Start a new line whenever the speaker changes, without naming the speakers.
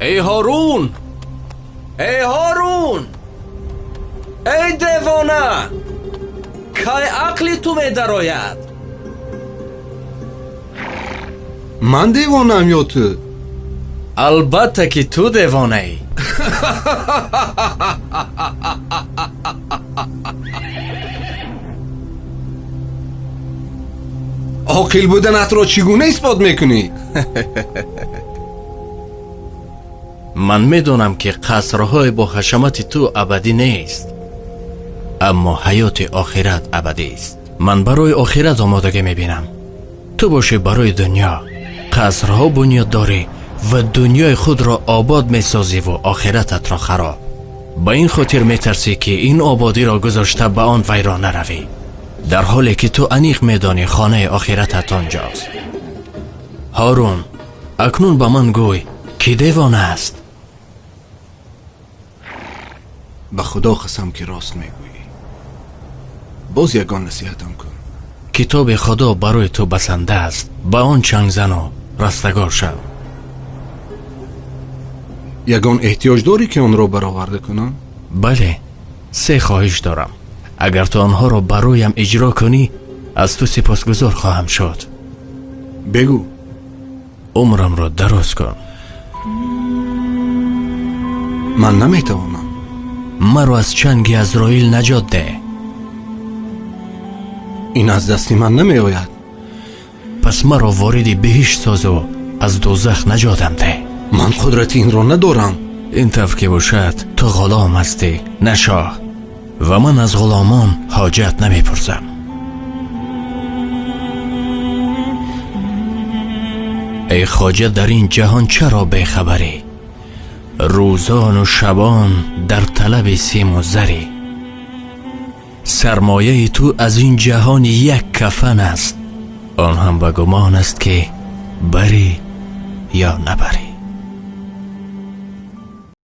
Эй Ҳорун! Эй Ҳорун! Эй девона! Кай ақли ту медарояд?
Ман девонаам ё ту?
Албатта ки ту девонаӣ.
Оқил буданатро чӣ гуна исбот мекунӣ?
Ман медонам ки қасрҳои бо ҳашамати ту абадӣ нест, аммо ҳаёти охират абадист. Ман барои охират омодагӣ мебинам, ту бошӣ барои дунё. Қасрҳо бунёд дорӣ ва дунёи худро обод месозиву охирататро хароб. Ба ин хотир метарсӣ ки ин ободиро гузошта ба он вайрон наравӣ, дар ҳоле ки ту аниқ медонӣ хонаи охиратат онҷост. Ҳорун, акнун ба ман гӯй, ки девона аст?
Ба Худо қасам ки рост мегӯӣ. Боз ягон насиҳатам кун.
Китоби Худо барои ту басанда аст. Ба он чанг зану растагор шав.
Ягон эҳтиёҷ дорӣ ки онро бароварда кунам?
Бале, се хоҳиш дорам. Агар ту онҳоро бароям иҷро кунӣ, аз ту сипосгузор хоҳам шуд.
Бигӯ.
Умрамро дароз кун.
Ман наметавонам.
Маро аз чанги Азроил наҷот деҳ.
Ин аз дасти ман намеояд.
Пас маро вориди биҳишт созу аз дӯзах наҷотам деҳ.
Ман қудрати инро надорам.
Ин тавр ки бошад, ту ғулом ҳастӣ, на шоҳ, ва ман аз ғуломон ҳоҷат намепурсам. Эй хоҷа, дар ин ҷаҳон чаро бехабарӣ? Рӯзону шабон дар талаби симу зарӣ. Сармояи ту аз ин ҷаҳон як кафан аст, он ҳам ба гумон аст ки барӣ ё набарӣ.